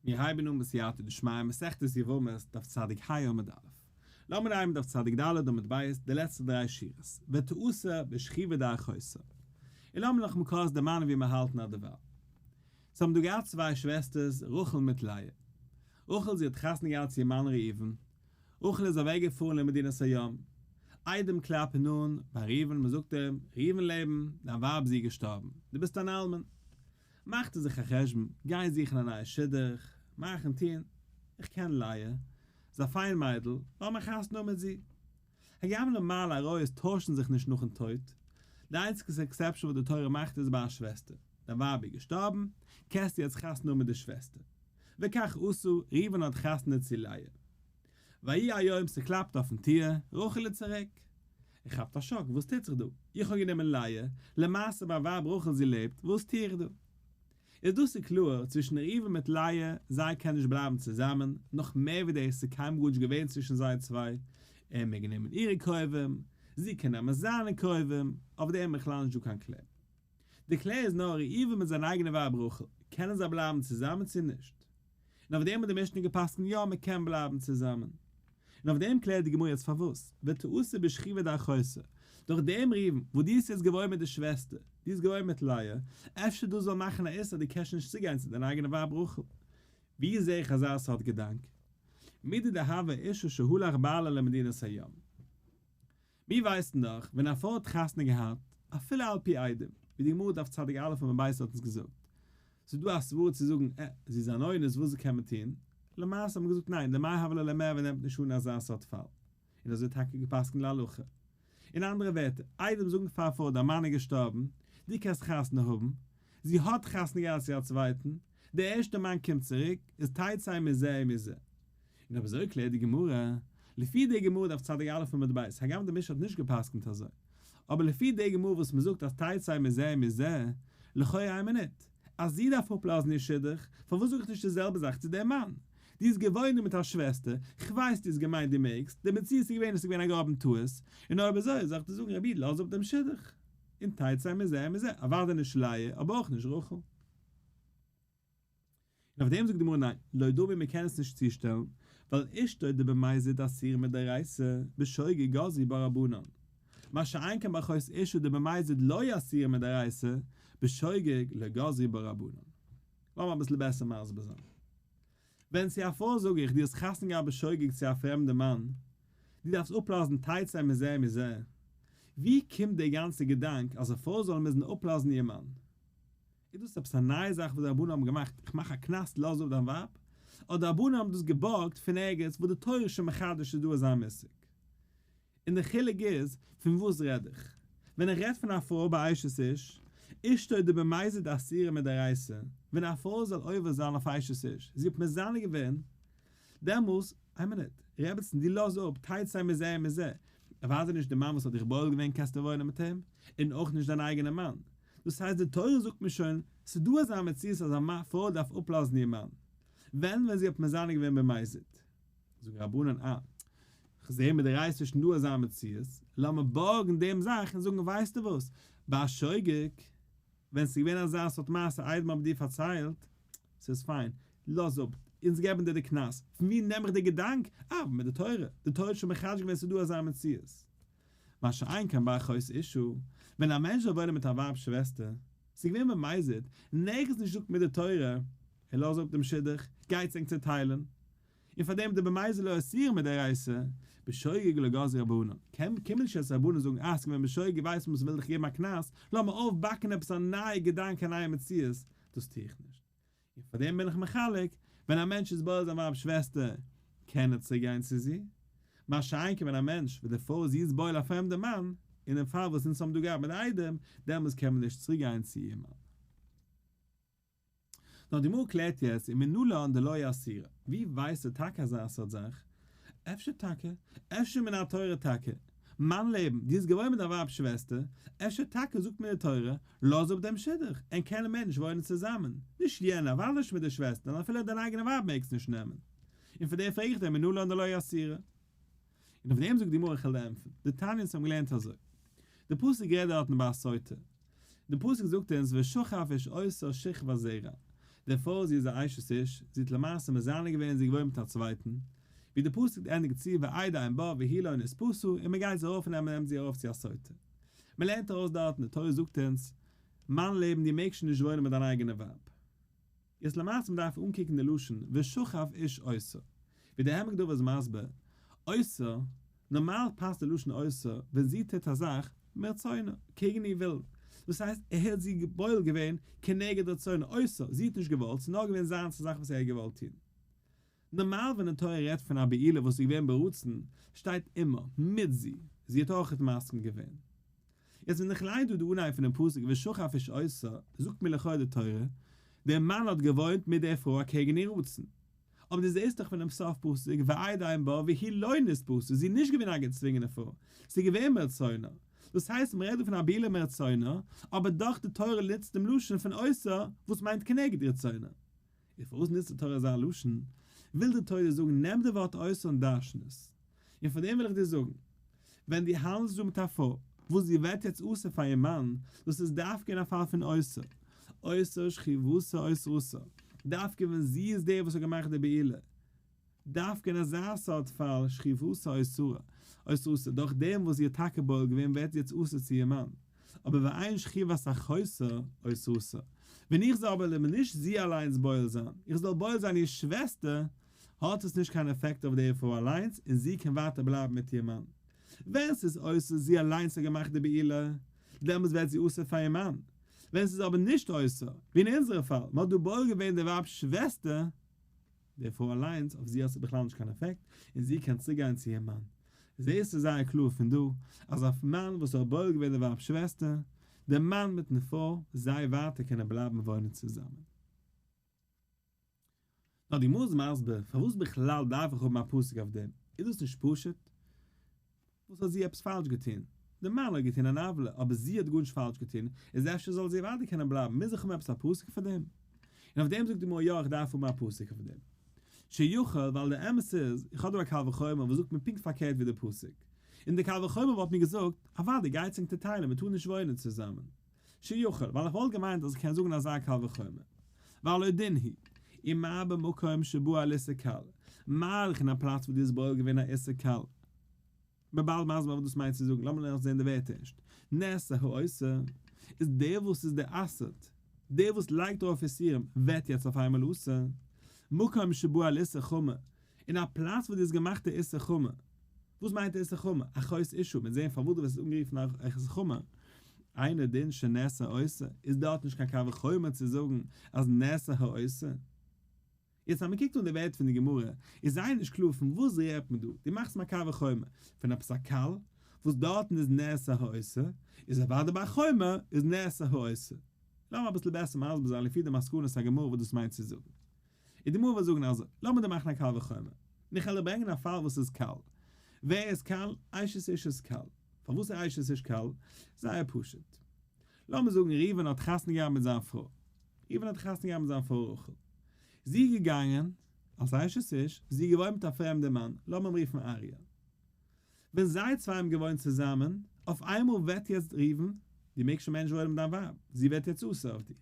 מיר הייבן אן בסייעתא דשמיא מסכת יבמות דף צדיק ה עמוד א'. לאמיר אנהייבן דף צדיק ד' עמוד ב', די לעצטע דריי שורות, ותאסר בשכיבה דאחותה. און לאמיר נאכאמאל קורץ דערמאנען ווי מיר האלטן אדערווייל. ס'האבן דא געהאט צוויי שוועסטערס רחל מיט לאה. רחל זי האט חתונה געהאט צו איר מאן ראובן. רחל איז אוועק געפארן למדינת הים. עדים קלאפן אן ביי ראובן מען זאגט אים, ראובן לעבן, דיין ווייב זי איז געשטארבן, דו ביסט אן אלמן. מאכט ער זיך א חשבון, גיי זוכן א נייע שידוך, מאכן טון, איך קען לאה, זי איז א פיין מיידל, לאמיר חתונה האבן מיט זי. הגם נארמאל עריות טוישן זיך נישט נאכן טויט, די איינציגסטע exception וואס די תורה מאכט איז ביי א שוועסטער, דיין ווייב איז געשטארבן, קענסטו יעצט חתונה האבן מיט די שוועסטער. וכך עשו, ראובן האט חתונה צו לאה. ויהי היום ס'קלאפט אויפן טיר, רחל איז צוריק. ער כאפט א שאק, וואס טוט זיך דא? איך האב גענומען לאה, למעשה מיין ווייב רחל זי לעבט, וואס טו איך דא? איז דאס איז קלאר, צווישן ראובן מיט לאה, זיי קענען נישט בלייבן צוזאמען, נאך מער ווי דאס איז קיינמאל גארנישט געווען צווישן זיי צוויי, ער מעג נעמען אירע קרובים, זי קען נעמען זיינע קרובים, אויף דעם איז בכלל נישט דא קיין קלער. די קלער איז נאר ראובן מיט זיין אייגענע ווייב רחל, קענען זיי בלייבן צוזאמען צו נישט? און אויף דעם האט די משנה גע'פסק'נט יא מען קען בלייבן צוזאמען. און אויף דעם קלערט די גמרא יעצט פארוואס ותאסר בשכיבה דאחותה, דורך דעם ראובן וואס דו האסט יעצט געוואוינט מיט די שוועסטער, דו האסט געוואוינט מיט לאה, אפשר דאס זאל מאכן א איסור אז דו קענסט נישט צוגיין צו דיין אייגענע ווייב רחל. ווי זעה איך אזא סארט געדאנק? מידי דהוה אשה שהלך בעלה למדינת הים. מיר ווייסן דאך, ווען א פרוי האט חתונה געהאט, אפילו על פי עדים, ווי די גמרא דף צדיק א' עמוד ב' האט אונז געזאגט, ס'איז דא א סברא צו זאגן, עה, זי איז אן אונס, וואס קען מען טון? למעשה האט מען געזאגט ניין, דמאי הוה ליה למיעבד נעמט נישט אן אזא סארט פאל. און אזוי טאקע געפסקנט להלכה. אין אנדערע ווערטער, עדים זאגן פאר א פרוי דיין מאן איז געשטארבן, דו קענסט חתונה האבן, זי האט חתונה געהאט צו א צווייטן, דער ערשטער מאן קומט צוריק, איז תצא מזה ומזה. און אויב אזוי קלערט די גמרא, לפי די גמרא דף צדיק א' עמוד ב', הגם די משנה האט נישט גע'פסק'נט אזוי, אבער לפי די גמרא וואס מ'זאגט אז תצא מזה ומזה, לכאו' איין מינוט, אז זי דארף אפלאזן איר שידוך, פארוואס זאג איך נישט די זעלבע זאך צו דעם מאן? דו האסט געוואוינט מיט א שוועסטער, כ'ווייס דו האסט געמיינט דו מעגסט, די מציאות איז געווען עס איז געווען א גראבן טעות, און אויב אזוי זאל איך דיר זאגן רבי לאז אפ דעם שידוך, און תצא מזה ומזה, אוודאי נישט לאה, אבער אויך נישט רחל. און אויף דעם זאגט די גמרא ניין, לא דמי מען קען עס נישט צושטעלן, ווייל אשתו דבמזיד אסירא מדאורייתא, בשוגג גזרו בה רבנן. מה שאין כן באחות אשה דבמזיד לא אסירא מדאורייתא, בשוגג לא גזרו בה רבנן. לאמיר אביסל בעסער מסביר זיין. ווען צו א פרוי זאג איך דו האסט חתונה געהאט בשוגג צו א פרעמדע מאן, דו דארפסט אפלאזן תצא מזה ומזה, ווי קומט דער גאנצער געדאנק אז א פרוי זאל מוזן אפלאזן איר מאן? איז דאס עפעס א נייע זאך וואס די רבנים האבן געמאכט, איך מאך א קנס לאז אפ דיין ווייב? אדער די רבנים האבן דאס געבארגט פון ערגעץ וואס די תורה איז שוין מחדש איז דא אזא מושג? און די חילוק איז, פון וואס רעד איך? ווען איך רעד פון א פרוי ביי אשת איש, אשתו דבמזיד אסירא מדאורייתא, ווען א פרוי זאל עובר זיין אויף אשת איש, זי האט מזנה געווען, דעמאלס, איין מינוט, רעבעצן דו לאז אפ, תצא מזה ומזה, אוודאי נישט די מאן וואס האט דיך בועל געווען קענסטו וואוינען מיט אים, און אויך נישט דיין אייגענע מאן. דאס הייסט די תורה זאגט מיר שוין, ס'איז דא אזא מציאות אז א פרוי דארף אפלאזן איר מאן, ווען ווען זי האט מזנה געווען במזיד. זאגן רבנן אה, כ'זעה מיט די רייסט נישט דא אזא מציאות, לאמיר בארגן דעם זאך און זאגן ווייסטו וואס, ביי א שוגג, ווען ס'איז געווען אזא סארט מעשה איידער מ'האט דיר פארציילט, ס'איז פיין, לאז אפ, אונז געבן דיר די קנס, פון ווי נעם איך די געדאנק? אה, מיט די תורה, די תורה האט שוין מחדש געווען ס'איז דא אזא מציאות. מה שאין כן ביי אחות אשה, ווען א מענטש זאל וואוינען מיט א ווייב שוועסטער, ס'איז געווען במזיד, נערגעץ נישט זאגט מיר די תורה, הער לאז אפ דעם שידוך, גייטס ענק צעטיילן, און פאר דעם דבמזיד לא אסירא מדאורייתא, בשוגג לא גזרו רבנן, קען קומען נישט יעצט רבנן זאגן אה ס'איז געווען בשוגג ווייסט מען וואס מ'וויל דיך געבן א קנס, לאמיר אויפבאקן עפעס א נייע געדאנק א נייע מציאות, דאס טו איך נישט. און פאר דעם בין איך מחלק, ווען א מענטש איז בועל זיין ווייב שוועסטער, קען ער צוריק גיין צו זי, מה שאין כן ווען א מענטש וועט די פרוי זי איז בועל א פרעמדע מאן, אין דעם פאל וואס אונז האבן דא געהאט מיט די עדים, דעמאלס קען מען נישט צוריק גיין צו איר מאן. נאר די גמרא קלערט יעצט ומנלן דלא אסירא, ווי ווייסטו טאקע אזא סארט זאך? אפשר טאקע? אפשר מן התורה טאקע? מיין לעבן, דו האסט געוואוינט מיט דיין ווייב'ס שוועסטער, אפשר טאקע זאגט מיר די תורה, לאז אפ דעם שידוך, ענק קענען מער נישט וואוינען צוזאמען, נישט יענע, אוודאי נישט מיט די שוועסטער, און אפילו דיין אייגענע ווייב מעגסט נישט נעמען. און פאר דעם פרעג איך דיר מנלן דלא אסירא. און אויף דעם זאגט די גמרא איך וועל דיר ענטפערן, דתניא אונז האבן געלערנט אזוי, די פסוק רעדט דארטן ביי א סוטה, די פסוק זאגט אונז ושכב איש אותה שכבת זרע. די פרוי זי איז א אשת איש, זי האט למעשה מזנה געווען זי איז געוואוינט מיט א צווייטן, ווי די פסוק ענדיגט צו ועד אין בה והיא לא נתפשה, און מען גייט זי ארויף נעמען נעמט זי ארויף צו א סוטה. מען לערנט ארויס דארטן, די תורה זאגט אונז, מיין לעבן דו מעגסט שוין נישט וואוינען מיט דיין אייגענע ווייב. יעצט למעשה מען דארף אנקוקן די לשון ושכב איש אותה, ווי דער העמק דבר איז מסביר, אותה, נארמאל פאסט די לשון אותה ווען זי טוט א זאך מרצונה, קעגן איר ווילן, דאס הייסט ער האט זי בועל געווען כנגד רצונה, אותה, זי האט נישט געוואלט, ס'איז נאר געווען זיינס א זאך וואס ער האט געוואלט טון. נארמאל ווען די תורה רעדט פון א בעילה וואס איז געווען ברצון, שטייט עמה, מיט זי, זי האט אויכעט מסכים געווען. יעצט ווען איך ליין דא די אנהייב פונעם פסוק ושכב איש אותה, זאגט מיר לכאו' די תורה, דער מאן האט געוואוינט מיט דער פרוי אקעגן איר רצון. אבער דו זעסט דאך פונעם סוף פסוק ועד אין בה והיא לא נתפשה, זי איז נישט געווען א געצווינגענע פרוי, ס'איז געווען מרצונה. דאס הייסט מ'רעדט דא פון א בעילה מרצונה, אבער דאך די תורה נוצט דעם לשון פון אותה וואס מיינט כנגד רצונה. איז פארוואס נוצט די תורה אזא לשון? וויל די תורה זאגן נעם די ווארט אותה און דרש'ן עס. און פאר דעם וויל איך דיר זאגן, ווען דו האנדלסט דא מיט א פרוי וואס זי ווערט יעצט אסור פאר איר מאן, דאס איז דווקא אין א פאל פון אותה, אותה שכיבתה אוסרתה, דווקא ווען זי איז דער וואס האט געמאכט די בעילה, דווקא אין אזא סארט פאל שכיבתה אוסרה, אוסרתה, דורך דעם וואס זי האט טאקע בועל געווען ווערט זי יעצט אסור צו איר מאן, אבער ואין שכיבת אחותה אוסרתה, ווען איך זאל אבער נישט זי אליינס בועל זיין, איך זאל בועל זיין איר שוועסטער, האט עס נישט קיין עפעקט אויף די פרוי אליינס און זי קען ווייטער בלייבן מיט איר מאן. ווען ס'איז אותה זי אליינס האט געמאכט די בעילה, דעמאלטס ווערט זי אסור פאר איר מאן. ווען ס'איז אבער נישט אותה, ווי אין אונזערע פאל, מ'האט דא בועל געווען די ווייב'ס שוועסטער, די פרוי אליינס, אויף זי האט עס בכלל נישט קיין עפעקט, און זי קען צוריקגיין צו איר מאן. זעהסטו זייער קלאר פון דא, אז א מאן וואס האט בועל געווען די ווייב'ס שוועסטער, דער מאן מיט'ן פרוי, זיי ווייטער קענען בלייבן וואוינען צוזאמען. נאר די גמרא איז מסביר פארוואס בכלל דארף איך האבן א פסוק אויף דעם, איז דאס נישט פשוט? וואס האט זי עפעס פאלש געטון? די מאן האט געטון אן עוולה, אבער זי האט גארנישט פאלש געטון, איז אפשר זאל זי אוודאי קענען בלייבן, מוז איך האבן עפעס א פסוק פאר דעם? און אויף דעם זאגט די גמרא יא איך דארף האבן א פסוק אויף דעם. שיכול, ווייל די אמת איז, איך האב דא א קל וחומר וואס זאגט מיר פונקט פארקערט ווי די פסוק, און די קל וחומר וואלט מיר געזאגט, אוודאי גייטס ענק צוטיילן, מען טאר נישט וואוינען צוזאמען. שיכול, ווייל איך וואלט געמיינט אז איך קען זאגן אזא קל וחומר. והלא דין הוא, ומה במקום שבא על איסור קל, מה דאך אין א פלאץ וואו דו האסט בועל געווען א איסור קל. מ'וועט באלד מסביר וואס דאס מיינט צו זאגן, לאמיר נאר זען די ווערטער ערשט. נאסר האוסר, איז דער וואס איז דער אסר'ט, דער וואס לייגט ארויף איסורים, ווערט יעצט אויף איינמאל אסור. מקום שבא על איסור חמור, אין א פלאץ וואו דו האסט געמאכט די איסור חמור. וואס מיינט איסור חמור? אחות אשה, מ'וועט זען פארוואס דו ווערסט אנגערופן איסור חמור. אינו דין שנאסר האוסר, איז דארט נישט קיין קל וחומר צו זאגן אז נאסר האוסר. יעצט אז מ'קוקט אן די ווערטער פון די גמרא, איז זייער נישט קלאר פון וואס רעדט מען דא, דו מאכסט מיר א קל וחומר פון עפעס א קל, וואס דארטן איז נאסר האוסר, איז אוודאי ביי חמור איז נאסר האוסר. לאמיר אביסל בעסער מסביר זיין לפי די מסקנות הגמרא וואס דאס מיינט צו זאגן. און די גמרא וועט זאגן אזוי, לאמיר דיר מאכן א קל וחומר, און איך וועל דיר ברענגען א פאל וואס איז קל. ווער איז קל? אשת איש איז קל. פארוואס איז אשת איש קל? זייער פשוט. לאמיר זאגן ראובן האט חתונה געהאט מיט זיין פרוי. ראובן האט חתונה געהאט מיט זיין פרוי רחל. זי איז געגאנגען, אלס אשת איש, זי איז געוואוינט מיט א פרעמדע מאן, לאמיר אים רופן אריה. ווען זיי צוויי האבן געוואוינט צוזאמען, אויף איינמאל ווערט יעצט ראובן, דו מעגסט שוין מער נישט וואוינען מיט דיין ווייב, זי ווערט יעצט אסור אויף דיך.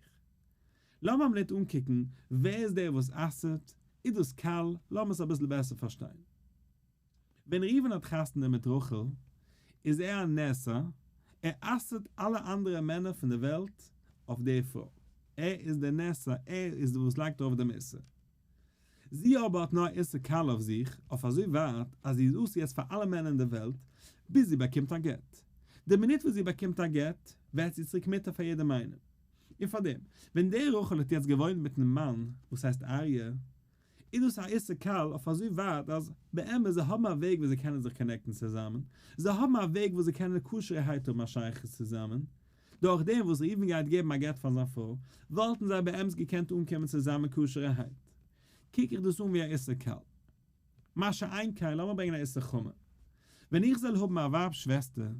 לאמיר א מינוט אנקוקן ווער איז דער וואס אסר'ט, איז דאס קל? לאמיר עס אביסל בעסער פארשטיין. ווען ראובן האט חתונה מיט רחל איז ער א נאסר, ער אסר'ט אלע אנדערע מענער פון די וועלט אויף די פרוי, ער איז דער נאסר, ער איז דער וואס לייגט ארויף דעם איסור. זי אבער האט נאר איסור קל אויף זיך, אויף אזוי ווייט אז זי איז אסור יעצט פאר אלע מענער אין די וועלט, ביז זי באקומט א גט. די מינוט וואס זי באקומט א גט, ווערט זי צוריק מותר פאר יעדעם איינעם. און פארדעם, ווען די רחל האט יעצט געוואוינט מיטן מאן וואס הייסט אריה, איז דאס א איסור קל אויף אזוי ווייט אז באמת זיי האבן א וועג ווי זיי קענען זיך connect ן צוזאמען, זיי האבן א וועג וואס זיי קענען כשר'ערהייט האבן א שייכות צוזאמען, דורך דעם וואס ראובן גייט געבן א גט פאר זיין פרוי, וואלטן זיי באמת געקענט אנקומען צוזאמען כשר'ערהייט. קוק איך דאס אן ווי א איסור קל. מה שאין כן, לאמיר ברענגען א איסור חמור. ווען איך זאל האבן א ווייב שוועסטער,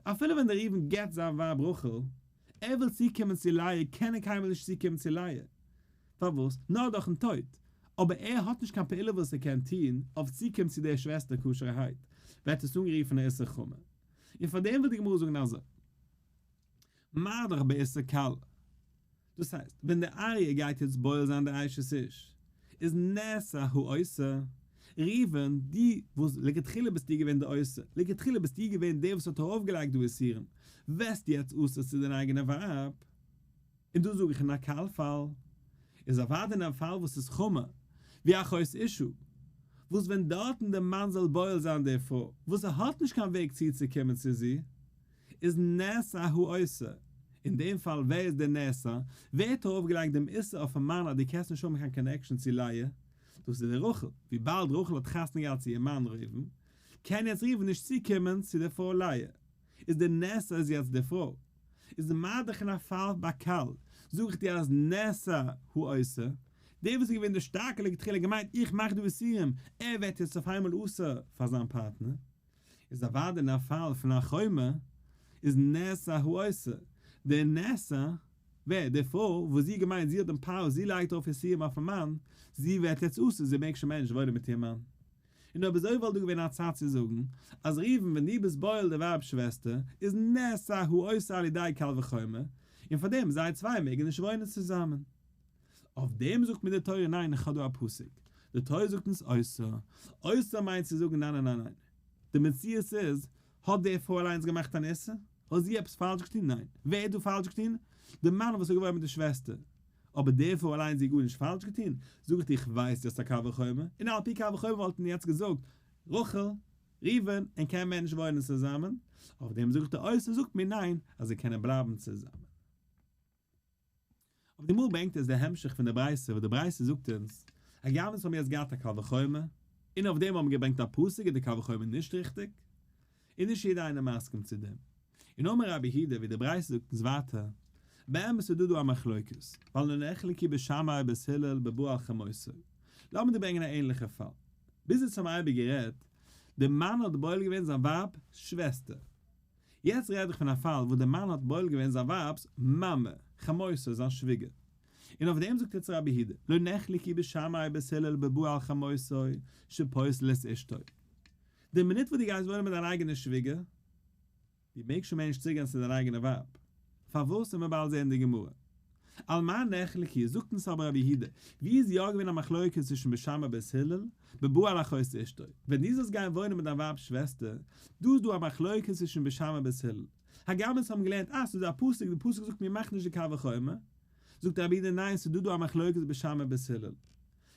אפילו ווען דער ראובן גט זיין ווייב רחל, ער וויל צוקומען צו לאה, קען ער קיינמאל נישט צוקומען צו לאה. פארוואס? נאר דורכן טויט. אבער ער האט נישט קיין פעולה וואס ער קען טון אויף צוקומען צו דער שוועסטער כשר'ערהייט, ווערט עס אנגערופן א איסור חמור. און פאר דעם וויל די גמרא זאגן אזוי. מה דאך באיסור קל. דאס הייסט, ווען דער אריה גייט יעצט בועל זיין די אשת איש, איז נאסר העושה, ראובן, דו וואס לכתחילה ביסטו געווען דער עושה, לכתחילה ביסטו געווען דער וואס האט ארויפגעלייגט די איסורים, ווערסט יעצט אסור צו דיין אייגענע ווייב. און דא זאג איך אין א קל פאל, איז אוודאי אין א פאל וואס איז חמור, ווי אחות אשה, וואס ווען דארטן דער מאן זאל בועל זיין די פרוי, וואס ער האט נישט קיין וועג צוצוקומען צו זי, איז נאסר העושה, אין דעם פאל ווער איז דער נאסר, ווער האט ארויפגעלייגט דעם איסור אויפן מאן אז דו קענסט נישט האבן קיין connection צו לאה, דאס איז די רחל, וויבאלד רחל האט חתונה געהאט צו איר מאן ראובן, קען יעצט ראובן נישט צוקומען צו די פרוי לאה, איז דער נאסר איז יעצט די פרוי, איז מה דאך אין א פאל ביי קל, זאג איך דיר אז נאסר העושה, דער וואס איז געווען דער שטארקער לכתחילה געמיינט איך מאך דא איסורים, ער ווערט יעצט אויף איינמאל אסור פאר זיין פארטנער. איז אוודאי אין א פאל פון א חומר איז נאסר העושה, דער נאסר, ווער? די פרוי וואס זי געמיינט זי האט דעם power זי לייגט ארויף איסורים אויפן מאן, זי ווערט יעצט אסור זי מעג שוין מער נישט וואוינען מיט איר מאן. און אויב אזוי וואלט דא געווען א צד צו זאגן אז ראובן ווען דו ביסט בועל די ווייב שוועסטער איז נאסר העושה על ידי קל וחומר, און פארדעם זיי צוויי מעגן נישט וואוינען צוזאמען. אויף דעם זאגט מיר די תורה ניין איך האב דא א פסוק, די תורה זאגט אונז עושה, עושה מיינט צו זאגן ניין ניין ניין ניין, די מציאות איז, האט די פרוי אליינס געמאכט אן איסור? האט זי עפעס פאלש געטון? ניין, ווער האט דא פאלש געטון? די מאן וואס האט געוואוינט מיט די שוועסטער, אבער די פרוי אליינס זי האט גארנישט פאלש געטון, זאג איך דיר איך ווייס דו האסט א קל וחומר, און על פי קל וחומר וואלט מען יעצט געזאגט רחל, ראובן, און קען מער נישט וואוינען צוזאמען, אויף דעם זאג איך דיר עושה זאגט מיר ניין אז זיי קענען בלייבן צוזאמען. אויף די גמרא ברענגט עס די המשך פון די ברייתא וואס די ברייתא זאגט אונז, הגם אונז האבן יעצט געהאט א קל וחומר, און אויף דעם האבן מיר געברענגט א פסוק איז די קל וחומר נישט ריכטיג, איז נישט יעדער איינער מסכים צו דעם. און אמר רבי יהודה ווי די ברייתא זאגט אונז ווייטער, באמת איז דא דא א מחלוקת, ווייל לא נחלקו בית שמאי ובית הלל בבא על חמותו. לאמיר דיר ברענגען א ענליכע פאל. ביז יעצט האבן מיר אייביג גערעדט, די מאן האט בועל געווען זיין ווייב שוועסטער. יעצט רעד איך פון א פאל וואס דער מאן האט בועל געווען זיין ווייב'ס מאמע, חמותו, זיין שוויגער. און אויף דעם זאגט יעצט רבי יהודה, לא נחלקו בית שמאי ובית הלל בבא על חמותו שפוסל את אשתו. די מינוט וואס דו גייסט וואוינען מיט דיין אייגענע שוויגער, דו מעגסט שוין מער נישט צוגיין צו דיין אייגענע ווייב. פארוואס וועט מען באלד זען אין די גמרא. על מה נחלקו, זאגט אונז אבער רבי יהודה, ווי איז יא געווען א מחלוקת צווישן בית שמאי ובית הלל, בבא על אחות אשתו, ווען דו זאלסט גיין וואוינען מיט דיין ווייב'ס שוועסטער, דא איז דא א מחלוקת צווישן בית שמאי ובית הלל, הגם אונז האבן געלערנט אז ס'איז דא א פסוק, די פסוק זאגט מיר מאך נישט די קל וחומר, זאגט רבי יהודה ניין ס'איז דא דא א מחלוקת בית שמאי ובית הלל,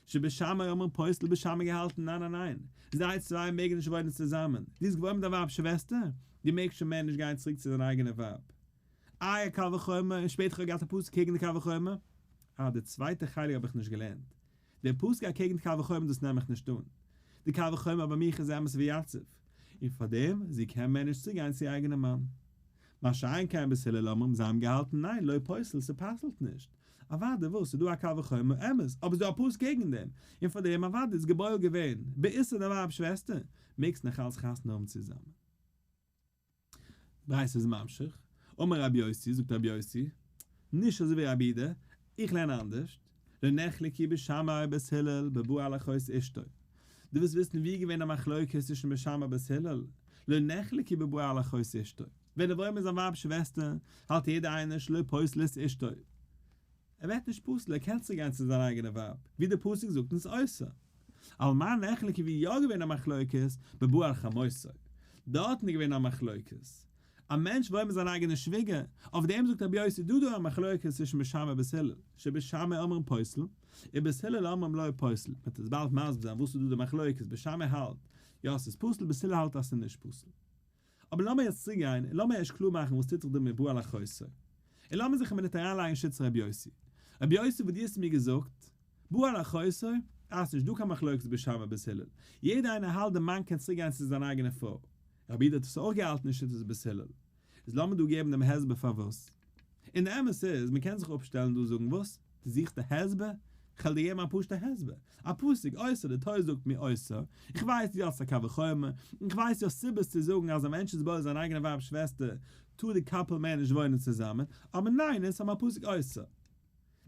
שבית שמאי אומרים פוסל בית שמאי געהאלטן ניין ניין ניין, זיי צוויי מעגן נישט וואוינען צוזאמען, דו האסט געוואוינט מיט דיין ווייב'ס שוועסטער, דו מעגסט שוין מער נישט גיין צוריק צו דיין אייגענע ווייב. איי א קל וחומר און שפעטער כ'האב געהאט א פסוק קעגן די קל וחומר? אה די צווייטע חלק האב איך נישט געלערנט. די פסוק אקעגן די קל וחומר דאס נעם איך נישט אן. די קל וחומר ביי מיך איז אמת ויציב. און פארדעם זי קען מער נישט צוגיין צו איר אייגענע מאן. מה שאין כן בית הלל אומרים זיי האבן געהאלטן ניין לא פוסל ס'פסל'ט נישט. אוודאי וואס ס'איז דא א קל וחומר אמת אבער ס'איז דא א פסוק קעגן דעם. און פארדעם אוודאי איז געבוירן געווען באיסור דיין ווייב'ס שוועסטער מעגסט נאכאלץ חתונה האבן צוזאמען. ברייתא איז ממשיך, אמר רבי יוסי, זאגט רבי יוסי, נישט אזוי ווי רבי יהודה, איך לערן אנדערשט, לא נחלקו בית שמאי ובית הלל בבא על אחות אשתו. דו ווילסט וויסן ווי איז געווען א מחלוקת צווישן בית שמאי ובית הלל? לא נחלקו בבא על אחות אשתו. ווען ער וואוינט מיט זיין ווייב'ס שוועסטער, האלט יעדער איינער שלא פוסל את אשתו. ער ווערט נישט פסול, ער קען צוריק גיין צו זיין אייגענע ווייב, ווי דער פסוק זאגט אונז עושה. על מה נחלקו ווי יא געווען א מחלוקת, בבא על חמותו. דארטן איז געווען א מחלוקת. א מענטש וואוינט מיט זיין אייגענע שוויגער, אויף דעם זאגט רבי יוסי דא דא א מחלוקת צווישן בית שמאי ובית הלל, שבית שמאי אומרים פוסל, ובית הלל אומרים לא פוסל, מען וועט עס באלד מסביר זיין וואס איז דא די מחלוקת, בית שמאי האלט יא ס'איז פסול, בית הלל האלט אז ס'איז נישט פסול. אבער לאמיר יעצט צוגיין און לאמיר ערשט קלאר מאכן וואס טוט זיך דא מיט בא על אחותו. און לאמיר זיך א מינוט אריינלייגן שיטת רבי יוסי. רבי יוסי וואס דו האסט מיר געזאגט, בא על אחותו, אז ס'נישט דא קיין מחלוקת בית שמאי ובית הלל. יעדער איינער האלט די מאן קען צוריק גיין צו זיין אייגענע פרוי. רבי יהודה האט עס אויך געהאלטן אין שיטת בית הלל. איז לאמיר דא געבן דעם הסבר פארוואס. און די אמת איז, מען קען זיך אפשטעלן דא זאגן וואס? דו זוכסט א הסבר? כ'וועל דיר געבן א פשוט'ע הסבר. א פסוק, עושה, די תורה זאגט מיר עושה. איך ווייס דו האסט א קל וחומר, און כ'ווייס דו האסט סיבות צו זאגן אז א מענטש איז בועל זיין אייגענע ווייב'ס שוועסטער, טאר די couple מער נישט וואוינען צוזאמען, אבער ניין, אונז האבן א פסוק עושה.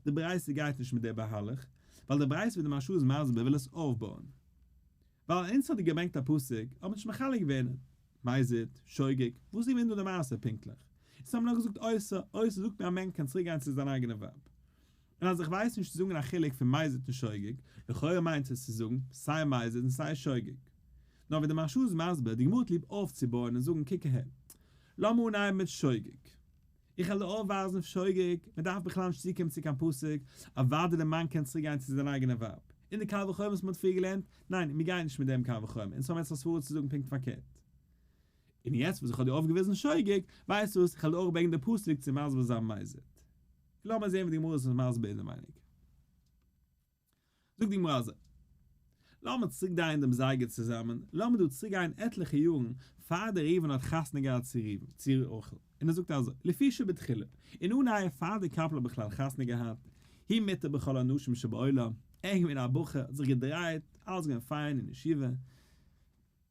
די ברייתא גייט נישט מיט די מהלך, ווייל די ברייתא ווי די מהרש"א איז מסביר וויל עס אויפבויען. ווייל אונז האט ער געברענגט א פסוק, האט מען נישט מחלק געווען, מזיד, שוגג, וואס איז געווען דא די מעשה פונקטליך? אונז האבן נאר געזאגט עושה, עושה זאגט מיר א מענטש קען צוריק גיין צו זיין אייגענע ווייב. און אז איך ווייס נישט צו זאגן א חילוק פון מזיד און שוגג, לכאורה מיינט עס צו זאגן סיי מזיד און סיי שוגג. נאר ווי די מהרש"א איז מסביר, די גמרא האט ליב אויפצובויען און זאגן קוק אהער, לאמיר אנהייבן מיט שוגג. איך וועל דיר אויפווייזן שוגג, מען דארף בכלל נישט צוקומען צו קיין פסוק, אוודאי די מאן קען צוריק גיין צו זיין אייגענע ווייב. און די קל וחומר וואס מען האט פריער געלערנט, ניין, מיר גייען נישט מיט דעם קל וחומר, אונז האבן יעצט א סברא צו זאגן פונקט פארקערט. און יעצט וואס איך האב דיר אויפגעוויזן שוגג, ווייסט וואס, איך וועל דיר אויך ברענגען די פסוק צו מסביר זיין מזיד. לאמיר זען ווי די גמרא איז עס מסביר אינעווייניג. זאגט די גמרא אזוי, לאמיר צוריק דרייען דעם זייגער צוזאמען, לאמיר דא צוריק גיין עטליכע יארן פאר דער ראובן האט חתונה געהאט צו ראובן, צו רחל, און ער זאגט אזוי, לפי שבתחילה, אין אנהייב פאר די couple האט בכלל חתונה געהאט, הוא מותר בכל הנשים שבעולם, ער איז געווען א בחור, האט זיך געדרייט, אלעס געווען פיין אין ישיבה,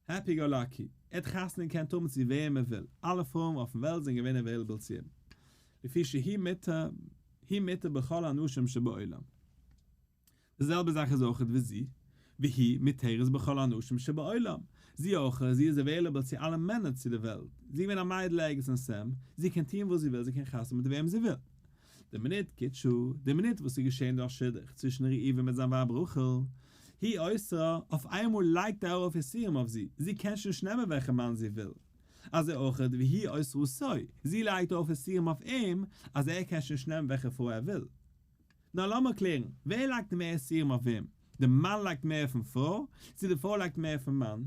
happy go lucky, ער האט חתונה געקענט האבן צו וועם ער וויל, אלע פרויען אויפן וועלט זענען געווען available צו אים, לפי שהוא מותר, הוא מותר בכל הנשים שבעולם. די זעלבע זאך איז אויך ווי זי, והיא מותרת בכל הנשים שבעולם, זי אויך, זי איז available צו אלע מענער צו די וועלט, זי איז געווען א מיידל ערגעץ אין סעם, זי קען טון וואס זי וויל, זי קען חתונה מיט וועם זי וויל. די מינוט קידשו, די מינוט וואס איז געשען דא א שידוך צווישן ראובן מיט זיין ווייב רחל, היא אוסרה, אויף איינמאל לייגט ער ארויף איסורים אויף זי, זי קען שוין נישט נעמען וועלכע מאן זי וויל. אזוי אויך והיא אוסרתו, זי לייגט ארויף איסורים אויף אים, אז ער קען שוין נישט נעמען וועלכע פרוי ער וויל. נאר לאמיר קלערן, ווער לייגט מער איסורים אויף וועם? די מאן לייגט מער אויפן פרוי, צו די פרוי לייגט מער אויפן מאן?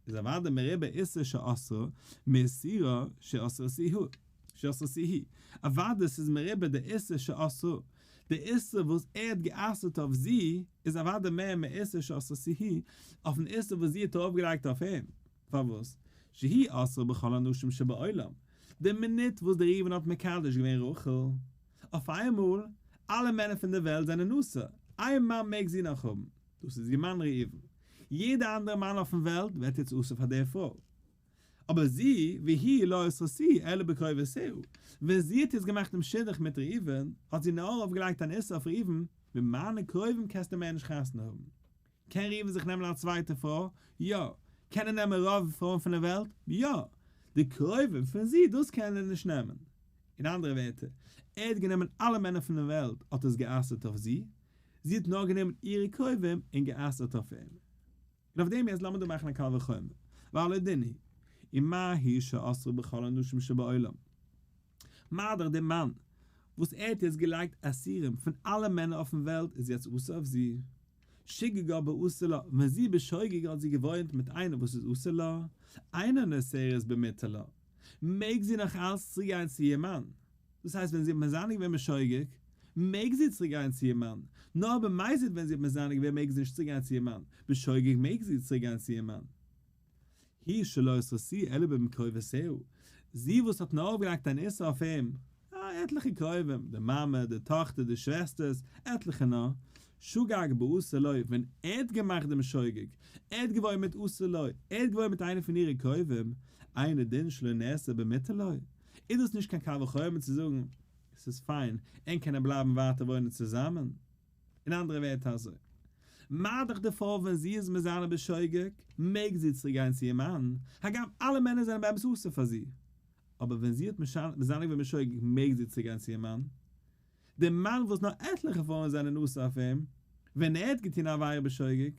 איז אוודאי מרובה איסור שאסרה מאיסורה שאסרתו שאסרתו היא. אוודאי ס'איז מרובה די איסור שאסרה, די איסור וואס ער האט גע'אסר'ט אויף זי, איז אוודאי מער מאיסור שאסרתו היא, אויפן איסור וואס זי האט ארויפגעלייגט אויף אים. פארוואס? שהיא אסרה בכל הנשים שבעולם, די מינוט וואס דער ראובן האט מקדש געווען רחל, אויף איינמאל, אלע מענער פון דער וועלט זענען אסור, איין מאן מעג זי נאך האבן, דאס איז איר מאן ראובן, יעדער אנדערע מאן אויפן וועלט ווערט יעצט אסור פאר דער פרוי. אבער זי, והיא לא אסרתו אלא בקרובותיה, ווען זי האט יעצט געמאכט דעם שידוך מיט ראובן, האט זי נאר ארויפגעלייגט אן איסור אויף ראובן, מיט מיינע קרובים קענסטו מער נישט חתונה האבן. קען ראובן זיך נעמען א צווייטע פרוי? יא. קען ער נעמען רוב פרויען פון דער וועלט? יא. די קרובים פון זי, דאס קען ער נישט נעמען. אין אנדערע ווערטער, ער האט גענומען אלע מענער פון דער וועלט, האט עס גע'אסר'ט אויף זי, זי האט נאר גענומען אירע קרובים און גע'אסר'ט אויף אים. און אויף דעם יעצט לאמיר דא מאכן א קל וחומר, והלא דין הוא, ומה היא שאסרה בכל הנשים שבעולם. מה דאך דער מאן וואס ער האט יעצט געלייגט איסורים פון אלע מענער אויפן וועלט איז יעצט אסור אויף זי. שגגה באסור לה, ווען זי בשוגג האט זי געוואוינט מיט איינער וואס איז אסור לה, אינה נאסרת במותר לה, מעג זי נאך אלץ צוריק גיין צו איר מאן. דאס הייסט ווען זי האט מזנה געווען בשוגג, מעג זי צוריק גיין צו איר מאן, נאר במזיד ווען זי האט מזנה געווען מעג זי נישט צוריק גיין צו איר מאן, בשוגג מעג זי צוריק גיין צו איר מאן. היא שלא אסרתו אלא בקרובותיה, זי וואס האט נאר ארויפגעלייגט אן איסור אויף אים, אה, עטליכע קרובים, די מאמע, די טאכטער, די שוועסטערס, עטליכע נאר, שגג באסור לו, ווען ער האט געמאכט דעם שוגג, ער האט געוואוינט מיט אסור לו, ער האט געוואוינט מיט איינע פון אירע קרובים, אינו דין שלא נאסר במותר לו, איז דאס נישט קיין קל וחומר צו זאגן, עס איז פיין, ענק קענען בלייבן ווייטער וואוינען צוזאמען. אין אנדערע ווערטער אזוי, מה דאך די פרוי ווען זי איז מזנה בשוגג, מעג זי צוריק גיין צו איר מאן, הגם אלע מענער זענען באמת אסור פאר זי, אבער ווען זי האט מזנה געווען בשוגג מעג זי צוריק גיין צו איר מאן. דער מאן וואס נאר עטליכע פרויען זענען אסור אויף אים, ווען ער האט געטון א עבירה בשוגג,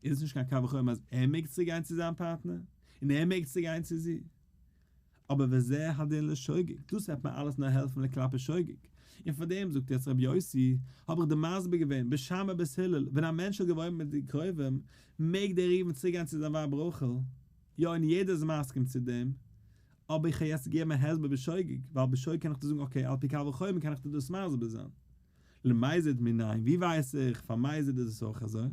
איז עס נישט קיין קל וחומר אז ער מעג צוריק גיין צו זיין פארטנער, און ער מעג צוריק גיין צו זי. אבער וזה הדין לשוגג, דאס וועט מיר אלעס נאר העלפן לכלפי שוגג, און פאר דעם זאגט יעצט רבי יוסי, האב איך דיר מסביר געווען, בית שמאי בית הלל, ווען א מענטש האט געוואוינט מיט די קרובים, מעג דער ראובן צוריק גיין צו זיין ווייב רחל, יא און יעדער איז מסכים צו דעם, אבער איך האב יעצט געגעבן א הסבר בשוגג, ווייל בשוגג קען איך דיר זאגן okay, על פי קל וחומר קען איך דיר דאס מסביר זיין. למזיד מנין, ווי ווייס איך, פאר מזיד איז עס אויך אזוי?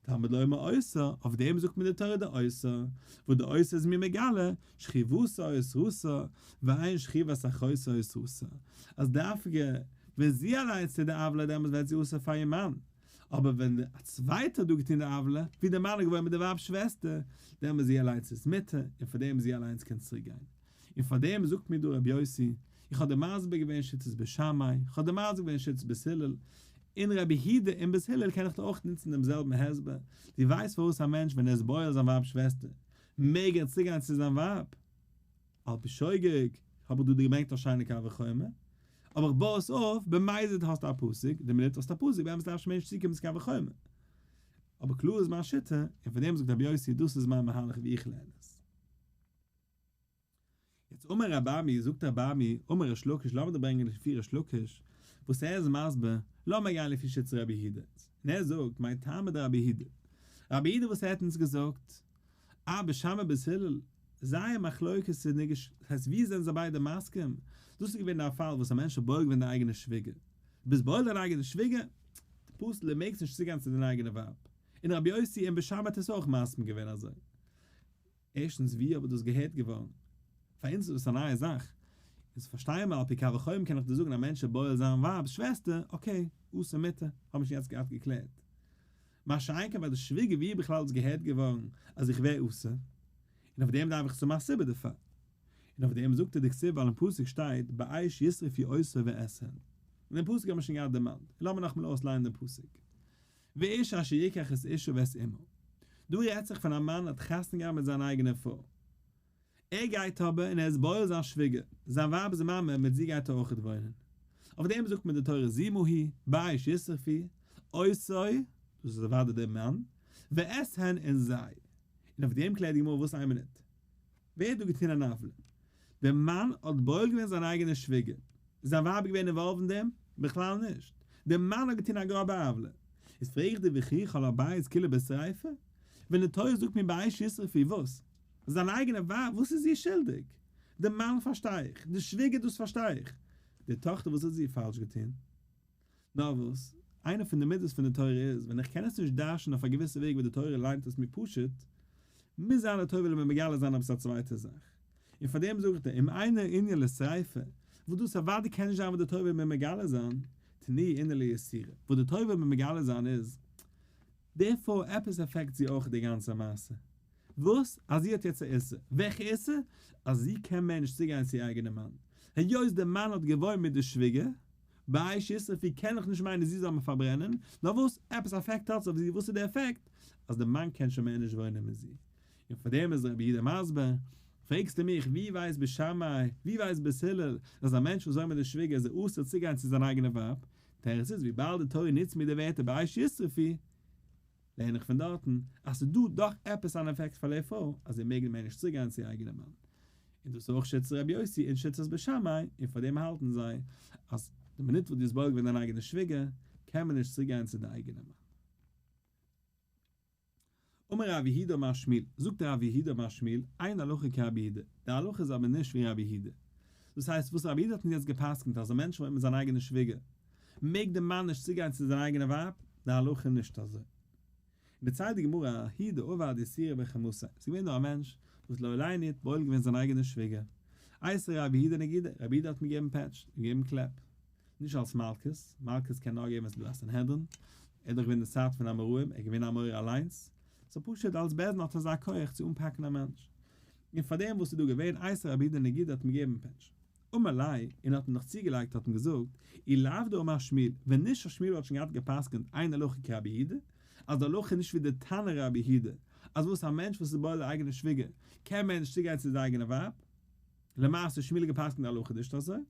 תלמוד לומר אוסר, אויף דעם זאגט מיר די תורה די אוסר, וואס די אוסר איז מיר מגלה, שכיבתו אוסרתה, ואין שכיבת אחותו אוסרתה, אז דווקא ווען זי אליינס טוט די עוולה דעמאלס ווערט זי אסור פאר איר מאן, אבער ווען א צווייטער האט דא געטון די עוולה, ווי דער מאן האט געוואוינט מיט די ווייב'ס שוועסטער, דעמאלס זי אליינס איז מותר, און פאר דעם זי אליינס קען צוריק גיין. און פאר דעם זאגט מיר דא רבי יוסי, איך האב דיר מסביר געווען שיטת בית שמאי, איך האב דיר מסביר געווען שיטת בית הלל, און רבי יהודה און בית הלל קען איך דיר אויך נוצן דעם זעלבן הסבר, דו ווייסט פארוואס א מענטש ווען ער איז בועל זיין ווייב'ס שוועסטער, מעג ער צוגיין צו זיין ווייב? על פי שוגג, האב איך דא דיר געברענגט א שיינע קל וחומר. אבער איך בוי עס אויף, במזיד האסטו א פסוק, די מינוט האסטו א פסוק, באמת דארף שוין מער נישט צוקומען צו קיין וחומר. אבער קלאר איז מיין שיטה, און פון דעם זאגט רבי יוסי דאס איז מיין מהלך ווי איך לערן עס. יעצט אמר רבי אמי, זאגט רבי אמי, אמר ריש לקיש, לאמיר דיר ברענגען לפי ריש לקיש, וואס ער איז מסביר, לאמיר גיין לפי שיטת רבי יהודה, און ער זאגט, מאי טעמא דרבי יהודה, רבי יהודה וואס ער האט אונז געזאגט, אה בית שמאי בית הלל, זייער מחלוקת איז נישט, ס'הייסט ווי זענען זיי ביידע מסכים? דאס איז געווען א פאל וואס א מענטש האט בועל געווען די אייגענע שוויגער. ביסט בועל דיין אייגענע שוויגער? פסול, דו מעגסט נישט צוגיין צו דיין אייגענע ווייב. און רבי יוסי און בית שמאי האט עס אויך מסכים געווען אזוי. ערשטנס ווי אבער דאס געהערט געווארן? פאר אונז איז דאס א נייע זאך. אונז פארשטייען מיר על פי קל וחומר קען איך דיר זאגן א מענטש איז בועל זיין ווייב'ס שוועסטער, okay, אסור מותר, האבן שוין יעצט געהאט געקלערט. מה שאין כן ביי די שוויגער ווי בכלל איז געהערט געווארן אז איך ווער אסור, און אויף דעם דארף איך צו האבן א סיבה דערפאר. און אויף דעם זאגט ער דכתיב ווייל אין פסוק שטייט באש ישרפו אותו ואת הן. און דעם פסוק האבן מיר שוין געהאט דערמאנט, און לאמיר נאכאמאל אויסלייענען דעם פסוק. ואיש אשר יקח את אשה ואת אמה. דא רעדט זיך פון א מאן האט חתונה געהאט מיט זיין אייגענע פרוי. ער גייט אבער און ער איז בועל זיין שוויגער, זיין ווייב'ס מאמע, מיט זי גייט ער אויכעט וואוינען. אויף דעם זאגט מיר די תורה זימה היא, באש ישרפו, אותו, דאס איז אוודאי דער מאן, ואת הן און זיי. און אויף דעם קלערט די גמרא וואס איין מינוט. ווער האט דא געטון אן עוולה? דער מאן האט בועל געווען זיין אייגענע שוויגער. איז זיין ווייב געווען involved אין דעם? בכלל נישט. דער מאן האט געטון א גראבע עוולה. איז פרעג איך דיר וכי כל הבית כולו בשריפה? ווען די תורה זאגט מיר באש ישרפו וואס? זיין אייגענע ווייב וואס איז זי שולדיג? די מאן פארשטיי איך, די שוויגער דאס פארשטיי איך, די טאכטער וואס האט זי פאלש געטון? נאר וואס, איינע פון די מידות פון די תורה איז, ווען איך קען עס נישט דרש'ן אויף א געוויסע וועג ווי די תורה ליינט עס מיר פשוט, מוז זיין די תורה וויל מיר מגלה זיין עפעס א צווייטע זאך. און פאר דעם זאג איך דיר, אם אינו ענין לשריפה, וואס דאס אוודאי קען נישט זיין וואס די תורה וויל מיר מגלה זיין, תני ענין ליסורא, וואס די תורה וויל מיר מגלה זיין איז, דערפאר עפעס affect זי אויך די גאנצע מעשה. וואס? אז זי האט יעצט א איסור. וועלכע איסור? אז זי קען מער נישט צוגיין צו איר אייגענע מאן. היות דער מאן האט געוואוינט מיט די שוויגער, באש ישרפו קען איך נישט מיינען זי זאל מיר פארברענען, נאר וואס? עפעס effect האט עס אויף זי, וואס איז די effect? אז דער מאן קען שוין מער נישט וואוינען מיט זי. און פאר דעם איז רבי יהודה מסביר, פרעגסטו מיך ווי ווייסט בית שמאי, ווי ווייסט בית הלל, אז א מענטש וואס וואוינט מיט די שוויגער איז ער אסור צוגיין צו זיין אייגענע ווייב? תירוץ איז וויבאלד די תורה נוצט מיר די ווערטער באש ישרפו, לערן איך פון דארטן אז ס'איז דא דאך עפעס אן effect פאר די פרוי אז זי מעג מער נישט צוגיין צו איר אייגענע מאן. און דאס איז אויך שיטת רבי יוסי און שיטת בית שמאי, און פאר דעם האלטן זיי אז די מינוט וואס דו האסט בועל געווען דיין אייגענע שוויגער קען מען נישט צוגיין צו די אייגענע מאן. אמר רב יהודה אמר שמואל, זאגט רב יהודה אמר שמואל, אין הלכה כרבי יהודה, די הלכה איז אבער נישט ווי רבי יהודה. דאס הייסט וואס רבי יהודה האט אונז יעצט גע'פסק'נט אז א מענטש וואוינט מיט זיין אייגענע שוויגער, מעג די מאן נישט צוגיין צו זיין אייגענע ווייב, די הלכה איז נישט אזוי. דערציילט די גמרא, ההוא דעבד איסורא בחמתיה, ס'איז געווען דא א מענטש וואס לא עלינו האט בועל געווען זיין אייגענע שוויגער, אייתי רב יהודה נגידא, רבי יהודה האט אים געגעבן פעטש, אים געגעבן קלעפ, נישט אלס מלקות, מלקות קען נאר געבן ווען ס'איז דא א סנהדרין, ער איז דאך געווען די צייט פון אמוראים, ער איז געווען א אמורא אליינס, so פשוט אלס בית דין האט אזא כח צו אנפאקן א מענטש. און פארדעם וואס איז דא געווען, אייתי רב יהודה נגידא האט אים געגעבן פעטש. אמר ליה, און האט אים נאך צוגעלייגט האט אים געזאגט, אי לאו דאמר שמואל, ווען נישט אז שמואל וואלט שוין געהאט גע'פסק'נט אין הלכה כרבי יהודה, אז די הלכה איז נישט ווי די תנא רבי יהודה, אז וואס א מענטש וואס איז בועל די אייגענע שוויגער, קען מער נישט צוגיין צו די אייגענע ווייב, למעשה איז שמואל גע'פסק'נט די הלכה נישט אזוי,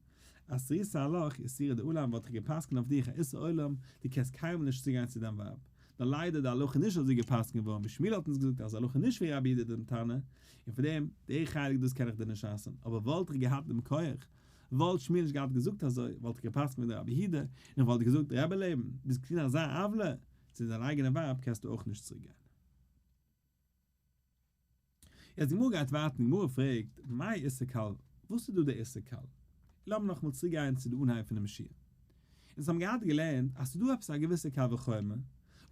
אסריתא עלך איסורא דעלם וואלט איך גע'פסק'נט אויף דיך א איסור עולם, דו קענסט קיינמאל נישט צוגיין צו דיין ווייב. נאר ליידער די הלכה נישט אזוי גע'פסק'נט געווארן ווי שמואל האט אונז געזאגט אז הלכה נישט ווי רבי יהודה דעם תנא, און פון דעם, די חלק דאס קען איך דיר נישט אסר'ן, אבער וואלט איך געהאט דעם כח, וואלט שמואל נישט געהאט געזאגט אזוי, וואלט איך גע'פסק'נט ווי דער רבי יהודה, און איך וואלט געזאגט רבי לעבן, ביסט געטון אזא עוולה, צו דיין אייגענע ווייב קענסטו אויך נישט צוריק גיין. יעצט די גמרא גייט ווייטער, די גמרא פרעגט, מאי איסור קל, וואס איז דא דער איסור קל? לאמיר נאכאמאל צוריק גיין צו די אנהייב פונעם שיעור. אונז האבן געהאט געלערנט אז ס'איז דא עפעס א געוויסע קל וחומר,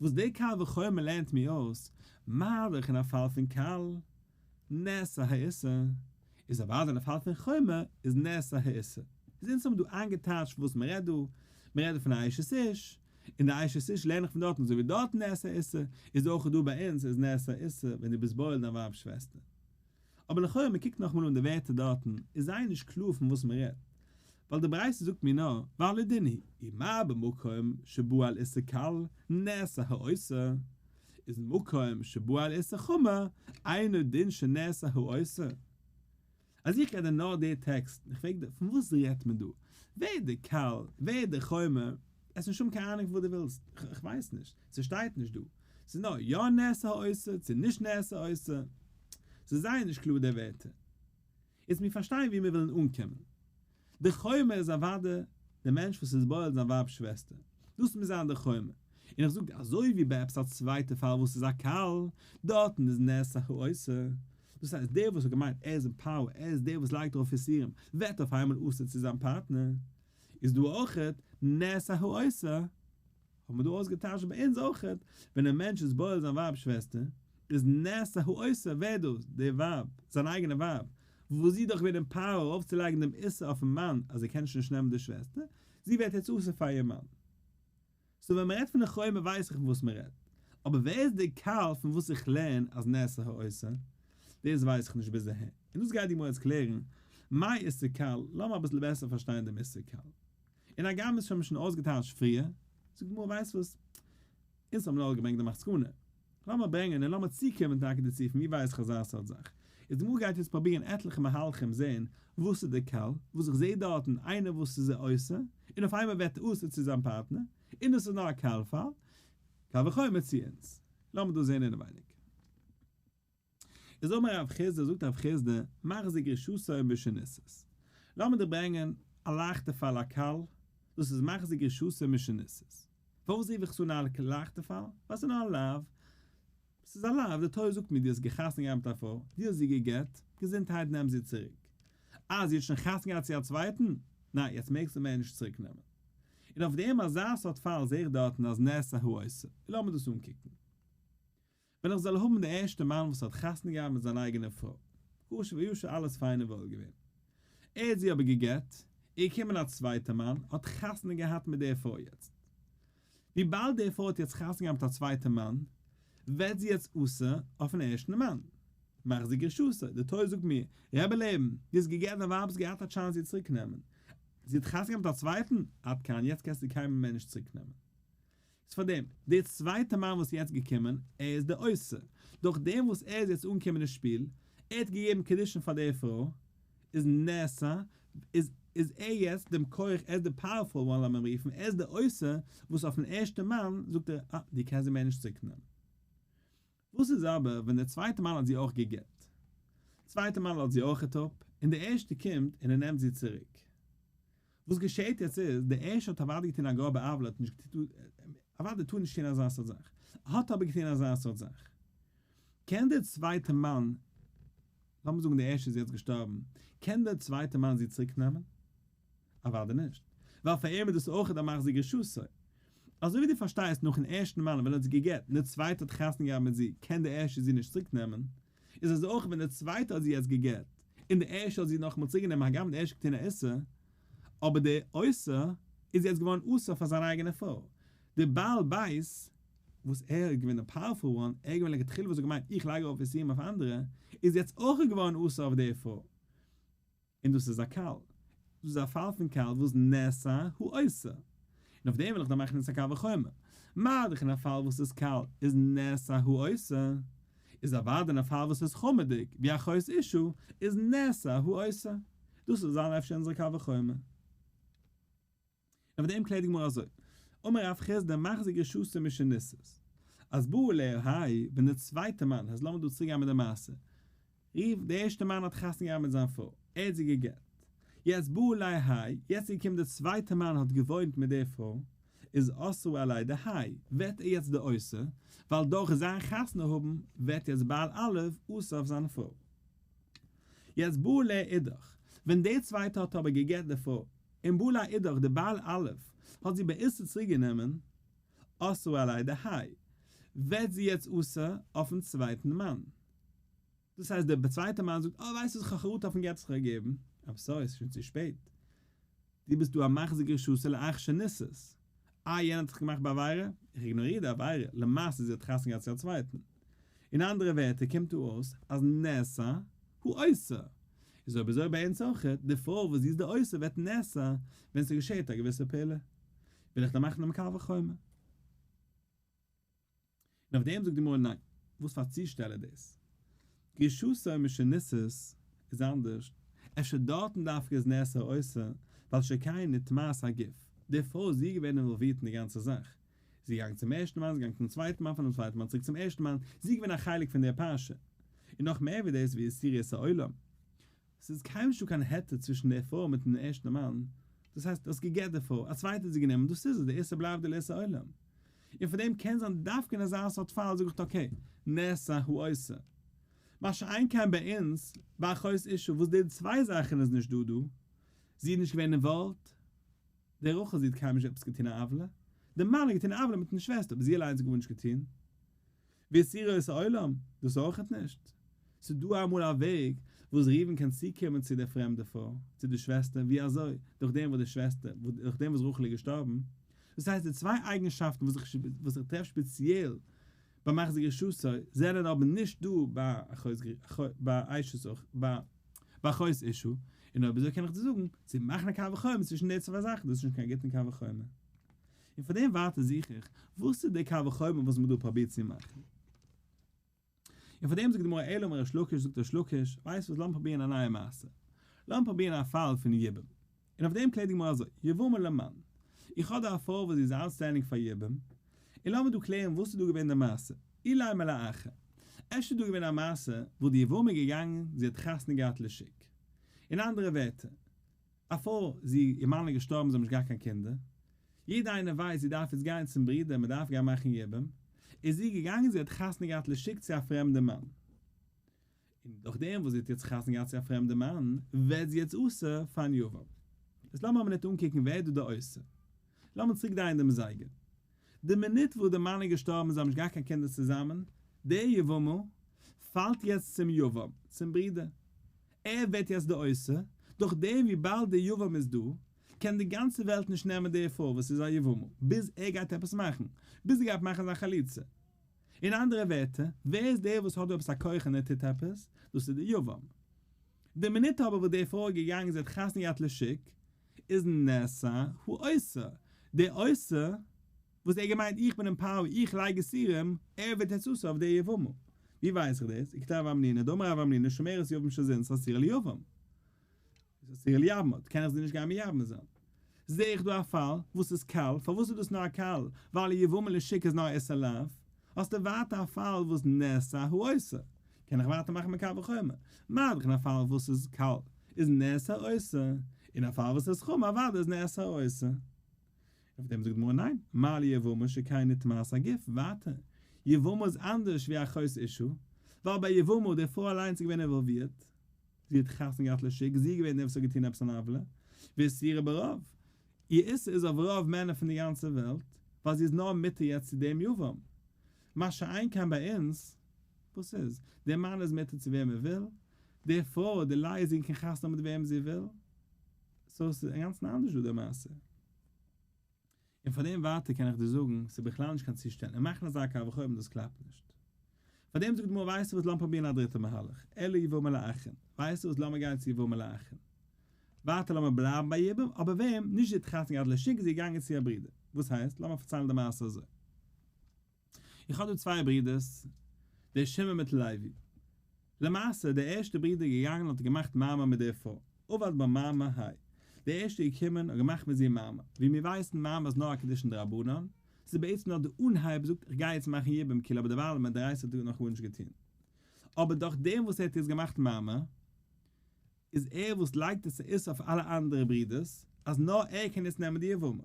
וואס דער קל וחומר לערנט מיר אויס, מה דאך אין א פאל פון קל, נאסר האיסור, איז אוודאי אין א פאל פון חומר איז נאסר האיסור. איז אונז האבן דא איינגעטייטשט וואס מ'רעדט דא, מ'רעדט דא פון א אשת איש, און די אשת איש לערן איך פון דארטן אזוי ווי דארטן נאסר איסור, איז אויך דא ביי אונז איז נאסר איסור ווען דו ביסט בועל דיין ווייב'ס שוועסטער. אבער לכאורה מען קוקט נאכאמאל אן די ווערטער דארטן איז זייער נישט קלאר פון וואס מען רעדט, ווייל די ברייתא זאגט מיר נאר והלא דין הוא, ומה במקום שבא על איסור קל נאסר האוסר, איז מקום שבא על איסור חמור אינו דין שנאסר האוסר. אז איך רעד נאר די טעקסט, איך פרעג דיר, פון וואס רעדט מען דא? ווער איז די קל? ווער איז די חומר? עס איז נישט האבן קיין אהנונג וואס דו ווילסט, איך ווייס נישט, ס'שטייט נישט דא, ס'איז נאר יא נאסר האוסר צו נישט נאסר האוסר, ס'איז זייער נישט קלאר די ווערטער. איז מיר פארשטייען ווי מיר ווילן אנקומען. די חומר איז אוודאי די מענטש וואס איז בועל זיין ווייב'ס שוועסטער, דאס מוז זיין די חומר. און איך זאג אזוי ווי ביי עפעס א צווייטע פאל וואס איז א קל, דארטן איז נאסר האוסר. דאס הייסט דער וואס האט געמיינט ער איז אין power, ער איז דער וואס לייגט ארויף איסורים, ווערט אויף איינמאל אסור צו זיין פארטנער. איז דא אויכעט נאסר האוסר? האט מען דא אויסגעטייטשט ביי אונז אויכעט, ווען א מענטש איז בועל זיין ווייב'ס שוועסטער, איז נאסר האוסר, ווער דאס? די ווייב, זיין אייגענע ווייב, וואס זי איז דאך געווען אין power ארויפצולייגן דעם איסור אויפן מאן אז ער קען שוין נישט נעמען די שוועסטער, זי ווערט יעצט אסור פאר איר מאן. so ווען מ'רעדט פון די חומר ווייס איך פון וואס מ'רעדט, אבער ווער איז די קל פון וואס איך לערן אז נאסר האוסר? דאס ווייס איך נישט ביז אהער, און דאס גייט די גמרא יעצט קלערן, מאי איסור קל, לאמיר אביסל בעסער פארשטיין דעם איסור קל. און הגם עס האט מען שוין אויסגעטייטשט פריער, זאגט די גמרא ווייסט וואס, אונז האבן נאר געברענגט די מסקנא, לאמיר ברענגען און לאמיר צוקומען טאקע דערצו פון ווי ווייס איך אזא סארט זאך, איז די גמרא גייט יעצט פרובירן עטליכע מהלכים זעהן וואס איז די קל, וואס איך זעה דארטן איינער וואס איז אוסר, און אויף איינמאל ווערט ער אסור צו זיין פארטנער, און דאס איז נאר א קל פאל, קל וחומר צו אונז. לאמיר דאס זעהן אינעווייניג. איז אמר רב חסדא, זאגט רב חסדא, מחזיר גרושתו משנישאת. לאמיר דיר ברענגען א לייכטע פאל א קל, דאס איז מחזיר גרושתו משנישאת. פארוואס רוף איך עס אן א לייכטע פאל? ווייל ס'איז נאר א לאו. ס'איז א לאו, די תורה זאגט מיר דו האסט גע'חתונה געהאט מיט א פרוי, דו האסט זי גע'גט, געזונטהייט נעם זי צוריק. אה, זי האט שוין חתונה געהאט צו א צווייטן? ניין, יעצט מעגסטו מער נישט צוריק נעמען. און אויף דעם אזא סארט פאל זעה איך דארטן אז נאסר האוסר. לאמיר דאס אנקוקן. ווען איך זאל האבן די ערשטע מאן וואס האט חתונה געהאט מיט זיין אייגענע פרוי, כשר וישר אלעס פיין און וואויל געווען. ער האט זי אבער גע'גט, איז געקומען א צווייטע מאן, האט חתונה געהאט מיט דער פרוי יעצט. וויבאלד די פרוי האט יעצט חתונה געהאט מיט א צווייטע מאן, ווערט זי יעצט אסור אויפן ערשטן מאן. מאך זי גרושתו, די תורה זאגט מיר, רבי לעבן, דו האסט גע'גט דיין ווייב האסט געהאט א chance זי צוריק נעמען. זי האט חתונה געהאט מיט א צווייטן, עד כאן, יעצט קענסטו קיינמאל מער נישט צוריק נעמען. איז פאר דעם, דער צווייטער מאן וואס איז יעצט געקומען, ער איז דער אוסר. דורך דעם וואס ער איז יעצט אנגעקומען אין שפיל, ער האט געגעבן קידושין פאר דער פרוי, איז נאסר, איז איז ער יעצט דעם כח, ער איז דער powerful one לאמיר אים רופן, ער איז דער אוסר, וואס אויפן ערשטן מאן זאגט ער, אה, דו קענסט זי מער נישט צוריקנעמען. וואס איז אבער ווען דער צווייטער מאן האט זי אויך גע'גט? צווייטער מאן לאזט זי אויכעט אפ, און דער ערשטער קומט און ער נעמט זי צוריק. וואס געשעהט יעצט איז, דער ערשטער האט אוודאי געטון א גראבע עוולה, האט נישט געטון, אוודאי טאר נישט טון אזא סארט זאך, האט אבער געטון אזא סארט זאך. קען דער צווייטער מאן, לאמיר זאגן דער ערשטער איז יעצט געשטארבן, קען דער צווייטער מאן זי צוריק נעמען? אוודאי נישט, ווייל פאר אים איז דאס אויכעט א מחזיר גרושתו. אזוי ווי דו פארשטייסט נאכן ערשטן מאן ווען ער האט זי גע'גט און דער צווייטער האט חתונה געהאט מיט זי קען דער ערשטער זי נישט צוריק נעמען, איז אזוי אויך ווען דער צווייטער האט זי יעצט גע'גט און דער ערשטער האט זי נאכאמאל צוריק גענומען הגם דער ערשטער האט געטון א איסור, אבער דער אוסר איז יעצט געווארן אסור פאר זיין אייגענע פרוי. דער בעל בית וואס ער איז געווען דער powerful one, ער איז געווען לכתחילה וואס האט געמיינט איך לייג ארויף איסורים אויף אנדערע, איז יעצט אויך געווארן אסור אויף דער פרוי. און דאס איז א קל. דאס איז א פאל פון קל וואס נאסר האוסר. און אויף דעם וויל איך דיר מאכן אונז א קל וחומר. מה דאך אין א פאל וואס איז קל איז נאסר האוסר, איז אוודאי אין א פאל וואס איז חמור'דיג, ווי אחות אשה, איז נאסר האוסר. דאס זאל זיין אפשר אונזער קל וחומר. און אויף דעם קלערט די גמרא אזוי, אמר רב חסדא מחזיר גרושתו משנישאת, אז בא עליה האי, ווען דער צווייטער מאן, אז לאמיר דא צוריק גיין מיט די מעשה, ריף, דער ערשטער מאן האט חתונה געהאט מיט זיין פרוי, ער האט זי גע'גט, יעצט בא עליה האי, יעצט איז געקומען דער צווייטער מאן האט געוואוינט מיט דער פרוי, איז אסרה עליה דהאי, ווערט ער יעצט דער אוסר, ווייל דורך זיין חתונה האבן ווערט יעצט בעל א' אסור אויף זיין פרוי. יעצט בא עליה אידך, ווען דער צווייטער האט אבער גע'גט די פרוי, און בא עליה אידך די בעל א' האט זי באיסור צוריק גענומען, אסרה עליה דהאי, ווערט זי יעצט אסור אויפן צווייטן מאן. דאס הייסט דער צווייטער מאן זאגט, אה ווייסט וואס איך האב חרטה אויפן גט וואס איך האב געגעבן, אבער sorry ס'איז שוין צו שפעט, דו ביסט דא א מחזיר גרושתו לאחר שנישאת, אה יענער האט זיך געמאכט בעבירה, איך איגנאריר די עבירה, למעשה זי האט חתונה געהאט צו א צווייטן. אין אנדערע ווערטער קומט דא אויס אז נאסר האוסר. איז אויב אזוי ביי אונז אויכעט, די פרוי וואס זי איז די אוסר ווערט נאסר ווען ס'געשעהט א געוויסע פעולה. וויל איך דיר מאכן דעם קל וחומר. און אויף דעם זאגט די גמרא ניין, וואס פאר צושטעל איז דאס? גרושתו משנישאת איז אנדערש, אפשר דארטן דווקא איז נאסר האוסר, ווייל שכן נטמאת הגוף, די פרוי איז זי געווען אינוואלווירט אין די גאנצע זאך, זי איז געגאנגען צום ערשטן מאן, זי איז געגאנגען צום צווייטן מאן, פונעם צווייטן מאן צוריק צום ערשטן מאן, זי איז געווען א חלק פון דער פרשה. און נאך מער ווי דאס והסירו את העולם. ס'איז קיינמאל נישטא קיין היתר צווישן דער פרוי מיטן ערשטן מאן, דאס הייסט, דו האסט גע'גט די פרוי, א צווייטער האט זי גענומען, דאס איז עס, דער איסור בלייבט דיר לאיסור עולם. און פאר דעם קען זיין דווקא אין אזא סארט פאל זאג איך okay, נאסר האוסר. מה שאין כן ביי אונז, ביי אחות אשה, וואס די צוויי זאכן איז נישט דא דא, זי איז נישט געווען involved, די רחל זי האט קיינמאל נישט עפעס געטון א עוולה, די מאן האט געטון א עוולה מיטן שוועסטער אבער זי אליינס האט גארנישט געטון, והסירו את העולם, דאס אויכעט נישט. ס'איז דא אמאל א וועג וואס ראובן קען צוקומען צו די פרעמדע פרוי, צו די שוועסטער, ווי אזוי? דורך דעם וואס די שוועסטער, דורך דעם וואס רחל איז געשטארבן. דאס הייסט די צוויי אייגנשאפטן וואס איך וואס איך טרעף שפעציעל ביי מחזיר גרושתו זענען אבער נישט דא ביי אחות ביי אשת אח ביי אחות אשה, און אויב אזוי קען איך דיר זאגן, צו מאכן א קל וחומר צווישן די צוויי זאכן דאס איז נישט קיין גוטן קל וחומר. און פאר דעם ווייטער זוך איך, וואס איז די קל וחומר וואס מ'האט דא פרובירט צו מאכן? און פאר דעם זאגט די גמרא אלא אמר ריש לקיש, זאגט ריש לקיש, ווייסט וואס לאמיר פרובירן א נייע מעשה, לאמיר פרובירן א פאל פון יבום, און אויף דעם קלערט די גמרא אזוי, יבמה למאן, איך האב דא א פרוי וואס זי איז outstanding פאר יבום, און לאמיר דא קלערן וואס איז דא געווען די מעשה, אילימא לאחר, אפשר איז דא געווען א מעשה וואס די יבמה איז געגאנגען, זי האט חתונה געהאט לשוק, אין אנדערע ווערטער, א פרוי, זי, איר מאן איז געשטארבן, זיי האבן נישט געהאט קיין קינדער, יעדער איינער ווייסט זי דארף יעצט גיין צום ברודער, מען דארף גיין מאכן יבום, איז זי געגאנגען זי האט חתונה געהאט לשוק צו א פרעמדע מאן, און דורך דעם וואס זי האט יעצט חתונה געהאט צו א פרעמדע מאן, ווערט זי יעצט אסור פארן יבם. איז לאמיר א מינוט אנקוקן ווער איז דא דער אוסר. לאמיר צוריק דרייען דעם זייגער. די מינוט וואס דער מאן איז געשטארבן און זיי האבן נישט געהאט קיין קינדער צוזאמען, דער יבמה פאלט יעצט צום יבם, צום ברודער. ער ווערט יעצט דער אוסר, דורך דעם וויבאלד דער יבם איז דא, קען די גאנצע וועלט נישט נעמען די פרוי וואס איז א יבמה, ביז ער גייט עפעס מאכן, ביז ער גייט מאכן זיין חליצה. אין אנדערע ווערטער, ווער איז דער וואס האט דא עפעס א כח און ער טוט עפעס? דאס איז דער יבם. די מינוט אבער וואס די פרוי איז געגאנגען זי האט חתונה געהאט לשוק, איז נאסר האוסר, דער אוסר וואס ער האט געמיינט איך בין אין power איך לייג איסורים, ער ווערט יעצט אסור אויף די יבמה. ווי ווייס איך דאס? וכדרב המנונא, דאמר רב המנונא שומרת יבם שזינתה אסורה ליבם. איז אסורה ליבמות, קען איך זי נישט גיין מייבם זיין. זעה איך דא א פאל וואס איז קל, פארוואס איז דאס נאר א קל? ווייל א יבמה לשוק איז נאר איסור לאו. האסטו ווייטער א פאל וואס נאסר האוסר, קען איך ווייטער מאכן מקל וחומר. מה דאך אין א פאל וואס איז קל איז נאסר האוסר, אין א פאל וואס איז חמור אוודאי איז נאסר האוסר. אויף דעם זאגט די גמרא ניין, מה ליבמה שכן נטמאת הגוף, ווייטער, יבמה איז אנדערש ווי אחות אשה, ווייל ביי יבמה די פרוי אליינס איז געווען אינוואלווירט, זי האט חתונה געהאט לשוק, זי איז געווען דער וואס האט געטון עפעס אן עוולה, ואיסורה ברוב, איר איסור איז אויף רוב מענער פון די גאנצע וועלט, ווייל זי איז נאר מותר יעצט צו דעם יבם. מה שאין כן ביי אונז, וואס איז? דער מאן איז מותר צו וועם ער וויל, די פרוי, די לאה, זי קען חתונה האבן מיט וועם זי וויל, so ס'איז אינגאנצן אנדערש דא די מעשה. און פאר דעם ווייטער קען איך דיר זאגן, ס'איז בכלל נישט קיין צושטעל, און מאכן אזא קו וחומר דאס קלאפט נישט. פאר דעם זאגט די גמרא ווייסטו וואס לאמיר פרובירן א דריטע מהלך, אלא יבמה לאחין, ווייסטו וואס לאמיר גיין צו יבמה לאחין. ווייטער לאמיר בלייבן ביי יבום, אבער וועם, נישט זי האט חתונה געהאט לשוק איז זי געגאנגען צו איר ברודער. וואס הייסט? לאמיר פארציילן די מעשה אזוי. איך האב דא צוויי ברודערס, דער שמעון מיט לוי. למעשה דער ערשטער ברודער איז געגאנגען האט געמאכט מאמר מיט דער פרוי, עבד בה מאמר האי. דער ערשטער איז געקומען האט געמאכט מיט זי מאמר. ווי מיר ווייסן מאמר איז נאר א קידושין דרבנן, ס'איז בעצם נאר די אנהייב, זאגט איך גיי יעצט מאכן יבום כאילו אבער דערווייל מדאורייתא האט ער נאך גארנישט געטון. אבער דורך דעם וואס ער האט יעצט געמאכט מאמר, איז ער וואס לייגט עס איסור אויף אלע אנדערע ברודערס אז נאר ער קען יעצט נעמען די יבמה.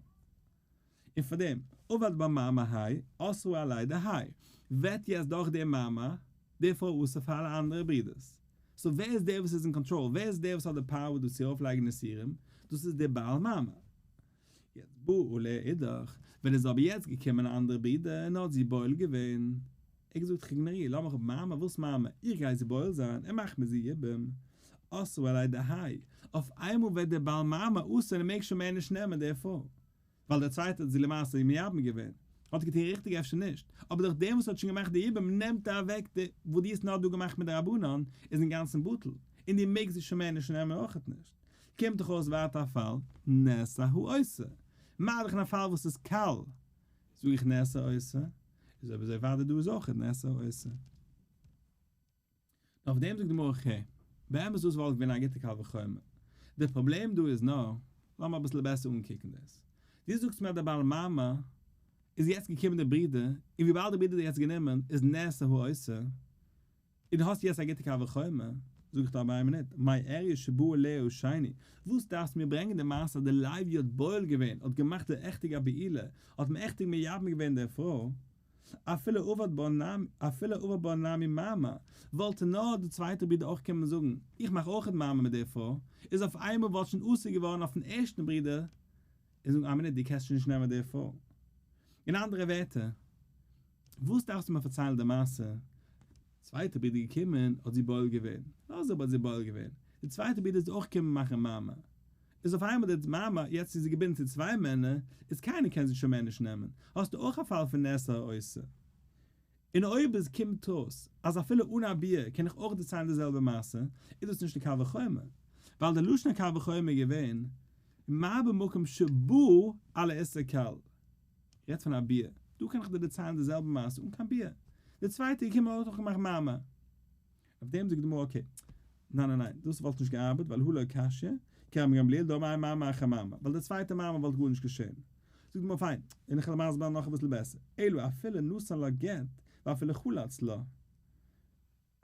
און פאר דעם, עבד בה מאמר האי, אסרה עליה דהאי, ווערט יעצט דורך דעם מאמר, די פרוי אסור פאר אלע אנדערע ברודערס. so ווער איז דער וואס איז אין קאנטראל? ווער איז דער וואס האט די power דא צו ארויפלייגן איסורים? דאס איז דער בעל מאמר. יעצט בא עליה אידך, ווען איז אבער יעצט געקומען א אנדערע ברודער און האט זי בועל געווען, ער האט געזאגט איך איגנאריר, לאמיך אפ מאמר, וואס מאמר, איך גיי זי בועל זיין, און מאך מיט זי יבום, אסרה עליה דהאי, אויף איינמאל ווערט דער בעל מאמר אסור און ער מעג שוין מער נישט נעמען די פרוי, ווייל דער צווייטער האט זי למעשה מייבם געווען, האט ער געטון ריכטיג אפשר נישט, אבער דורך דעם וואס ער האט שוין געמאכט די יבום נעמט ער אוועק די וואס דו האסט נאר דא געמאכט מיט די רבנן איז אינגאנצן בטל, און דו מעגסט זי שוין מער נישט נעמען אויכעט נישט. קומט דאך אויס ווייטער א פאל נאסר האוסר. מה דאך אין א פאל וואס איז קל, זאג איך נאסר האוסר, איז אויב אזוי ווייטער דא איז אויך נאסר האוסר. נאר אויף דעם זאגט די גמרא ח, באמת דאס וואלט געווען א גוטע קל וחומר. די פראבלעם דא איז נאר. לאמיר אביסל בעסער אנקוקן דאס. דו זאגסט מיר אז דער בעל מאמר איז יעצט געקומען דער ברודער, און וויבאלד דער ברודער האט יעצט גענומען איז נאסר האוסר, און דו האסט יעצט א גוטע קל וחומר, זאג איך דיר אבער איין מינוט, מאי איריא שבא עליה שני, וואס דארפסטו מיר ברענגען די מעשה אז דער לוי האט בועל געווען, האט געמאכט די עכטיגע בעילה, האט מעכטיג מייבם געווען די פרוי, אפילו עבד בה נמי, אפילו עבד בה נמי מאמר, וואלט נאר די צווייטע ברודער אויך קומען זאגן, איך מאך אויכעט מאמר מיט די פרוי, איז אויף איינמאל וואלט שוין אסור געווארן אויפן ערשטן ברודער, און זאגן איין מינוט דו קענסט שוין נישט נעמען די פרוי. אין אנדערע ווערטער, וואס דארפסטו מיר פארציילן די מעשה? צווייטע ברודער געקומען האט זי בועל געווען, לאז אפ האט זי בועל געווען, די צווייטע ברודער איז אויך געקומען מאכן מאמר, איז אויף איינמאל די מאמר, יעצט איז זי געבינדן צו צוויי מענער, איז קיינער קען זי שוין מער נישט נעמען, האסטו אויך א פאל פון נאסר האוסר. און אויב עס קומט אויס אז אפילו אן א ביאה קען איך אויך דערציילן די זעלבע מעשה, איז דאס נישט די קל וחומר, ווייל די לשון הקל וחומר איז געווען מה במקום שבא על האיסור קל. רעדט פון א ביאה, דא קען איך דיר דערציילן די זעלבע מעשה אן קיין ביאה. די צווייטע איז געקומען און האט אויך געמאכט מאמר. אויף דעם זאגט די גמרא okay, ניין ניין ניין, דאס וואלט נישט געארבעט ווייל הא לא קשיא, כרבן גמליאל דאמר אין מאמר אחר מאמר, ווייל די צווייטע מאמר וואלט גארנישט געשען. זאגט די גמרא פיין, און איך וועל מסביר זיין נאך אביסל בעסער, אלא אפילו נתן לה גט ואפילו חלץ לה.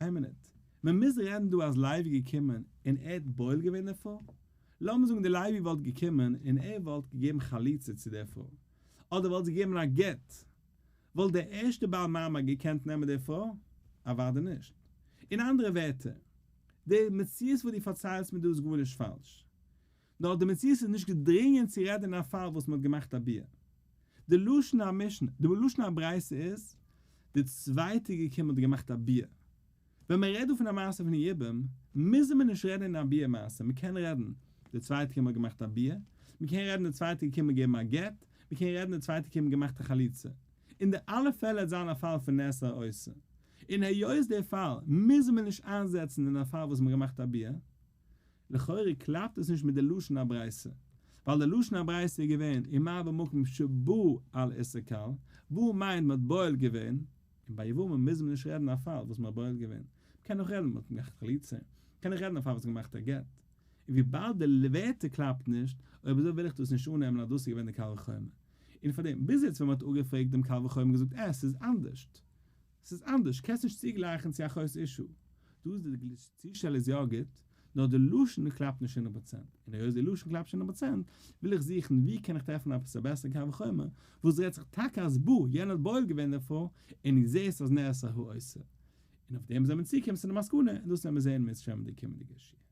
איין מינוט, מען מוז רעדן דא אז לוי געקומען און ער האט בועל געווען די פרוי? לאמיר זאגן די לוי וואלט געקומען און ער וואלט געגעבן חליצה צו דער פרוי, אדער וואלט זי געגעבן א גט, וואלט דער ערשטער בעל מאמר געקענט נעמען די פרוי? אוודאי נישט. אין אנדערע ווערטער, די מציאות וואס דו פארציילסט מיר דא איז גארנישט פאלש. נאר די מציאות איז נישט געדרינגען צו רעדן אין א פאל וואס מען האט געמאכט א ביאה. די לשון המשנה, די לשון הברייתא איז, די צווייטע איז געקומען האט געמאכט א ביאה. ווען מען רעדט דא פון א מעשה פון יבום, מוז מען נישט רעדן אין א ביאה מעשה, מען קען רעדן, די צווייטע קומען האט געמאכט א ביאה, מען קען רעדן די צווייטע געקומען געבן א גט, מען קען רעדן די צווייטע קומען געמאכט א חליצה. אין די אלע פעלער וועט זיין א פאל פון נאסר האוסר. און היות די פאל מוז מען נישט איינזעצן אין א פאל וואס מען האט געמאכט א ביאה, לכאורה קלאפט עס נישט מיט די לשון הברייתא, ווייל די לשון הברייתא איז געווען ומה במקום שבא על איסור קל, בא מיינט מ'האט בועל געווען, און ביי יבמה מוז מען נישט רעדן א פאל וואס מ'האט בועל געווען, מ'קען אויך רעדן מ'האט געמאכט חליצה, מ'קען אויך רעדן א פאל וואס געמאכט א גט, און וויבאלד די ווערטער קלאפט נישט, אויב אזוי וויל איך דאס נישט אננעמען אז דאס איז געווען די קל וחומר. און פארדעם ביז יעצט ווען מ'האט אפגעפרעגט דעם קל וחומר געזאגט אה ס'איז אנדערשט, ס'איז אנדערש, קענסט נישט צוגלייכן צו אחות אשה. דא איז די צושטעל איז יא גוט, נאר די לשון קלאפט נישט הונדערט פראצענט, און היות די לשון קלאפט נישט הונדערט פראצענט, וויל איך זוכן ווי קען איך טרעפן עפעס א בעסערע קל וחומר, וואס רעדט זיך טאקע אז בא, יענער האט בועל געווען דערפאר, און איך זעה עס אז נאסר האוסר. און אויף דעם זעמיר צוקומען צו די מסקנא, און דאס וועלן מיר זעהן אם ירצה השם אין די קומענדיגע שיעור.